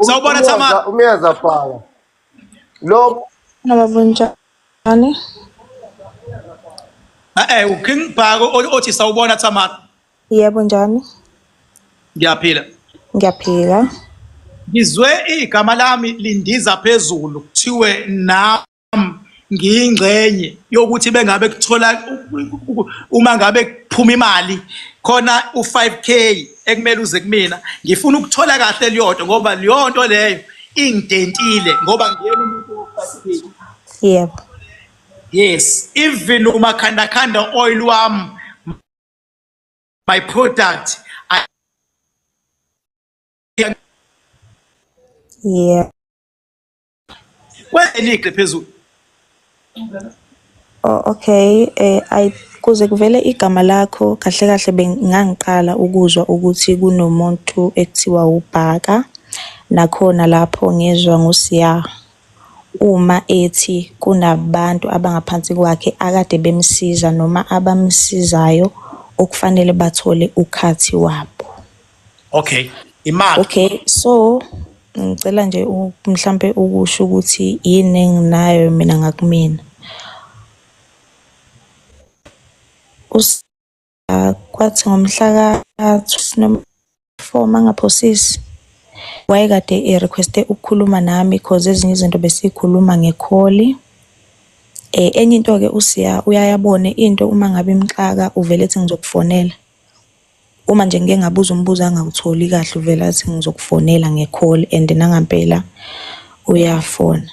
Sawubona Thamara. Umyeza faka. Lo Noma bunjani? Eh uKing Bhaka othi sawubona Thamara. Yebo njani? Ngiyaphila. Ngiyaphila. Ngizwe igama lami lindiza phezulu kuthiwe nami ngiyingxenye yokuthi bengabe kuthola uma ngabe kuphuma imali khona u5K ekumele uze kumina ngifuna ukuthola kahle leyonto ngoba leyonto leyo ingidentile ngoba ngiyena umuntu wo5K. Yebo. Yes, even umakhandakhanda oil wami my product I Yeah. Kwenze phezulu. Oh, okay I kuze kuvele igama lakho kahle kahle bengangiqala ukuzwa ukuthi kunomuntu ekuthiwa uBhaka nakhona lapho ngezwa nguSiya uma ethi kunabantu abangaphansi kwakhe akade bemsiza noma abamsizayo okufanele bathole ukhathi wabo. Okay, imali. Okay, so ngicela nje mhlampe ukusho ukuthi yini enginayo mina ngakumina. Kwathi ngomhla ka-4 mangaphosisi wayekade e-request-e ukukhuluma nami cause ezinye izinto besikhuluma ngekholi. Enye into-ke uSiya uyaye abone into uma ngabe imxaka uvele ethi ngizokufonela. Uma nje ngike ngabuza umbuzo angawutholi kahle uvele athi ngizokufonela ngekholi and nangampela uyafona.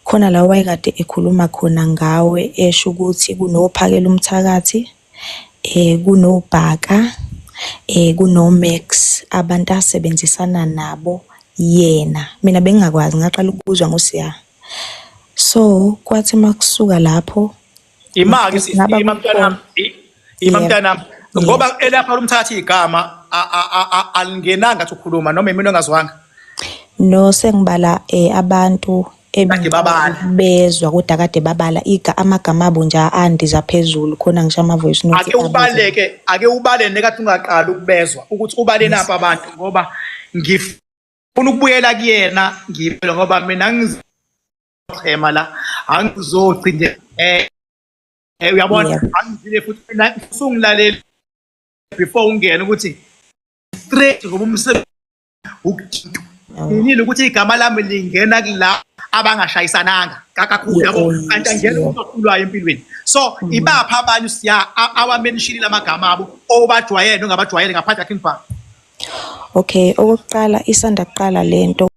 Khona la wayekade ekhuluma khona ngawe esho ukuthi kunophakela umthakathi, kunoBhaka, kunoMax abantu asebenzisana nabo yena. Mina bengingakwazi ngaqala ukuzwa ngoSiya. So kwathi makusuka lapho Ima-ke sisi, ngaba ima mntanami, ima mntanami. Ngoba elapha umthatha igama alingenanga athi ukhuluma noma imina ongazwanga. No sengibala abantu Kade babala. Bezwa kodwa kade babala amagama abo nje andiza phezulu khona ngisho ama voice notes. Ake ubaleke, ake ubale nekathi ungaqali ukubezwa ukuthi ubale napha abantu ngoba ngifuna ukubuyela kuyena ngibele ngoba mina ngizochema la angizogcine uyabona angizile futhi mina usungilalele before ungene ukuthi straight ngoba umsebenzi ukuthinta yini ukuthi igama lami lingena kula abangashayisananga kakhulu yabo kanti angena umuntu okhulwayo empilweni so ibapha abanye siya awamentionile amagama abo obajwayele ongabajwayele ngaphandle King Bhaka. Okay, okokuqala isanda kuqala lento.